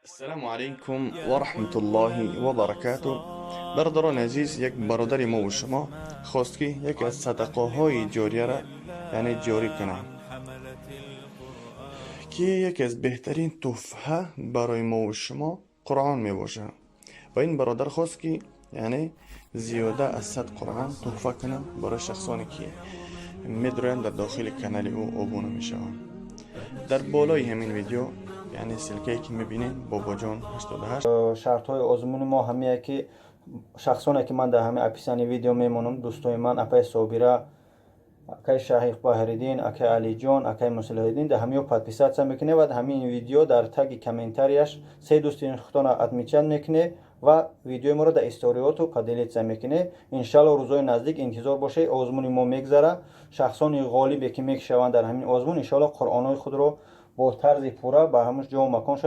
Ассалому алайкум ва раҳматуллоҳи ва баракатуҳ. Бародарони азиз, як бародари мо ва шумо хост, ки яке аз садақаҳои ҷорияра, яъне ҷорӣ кунад, ки яке аз беҳтарин туҳфа барои мо ва шумо Қуръон мебошад. Ва ин бародар хост, ки яъне зиёда аз 100 Қуръон туҳфа кунад барои шахсоне, ки медроянд, дар дохили канали ӯ обуна мешаванд. Дар болои ҳамин видео, яъне ссылка е ки мебинед, Бобоҷон 88. Шартҳои озмуни мо ҳамие, ки шахсоне, ки ман дар ҳамаи описании видео мемонам, дӯстои ман, апаи Собира, акаи Шаҳиқ Баҳриддин, акаи Алиҷон, акаи Муслиҳиддин, дар ҳамиҳо подписаться мекунед ва ҳамин видео дар таги комментарияш се дӯсти худтона отмечать мекунед ва видеои моро дар историёту поделиться мекунед. Иншалло, рӯзҳои наздик интизор бошед, озмуни мо мегзара. Шахсони ғолибе, ки мешаванд дар ҳамин озмун, иншалло, Қуръонҳои худро бо тарзи пурра ба ҳамун ҷо маконшон.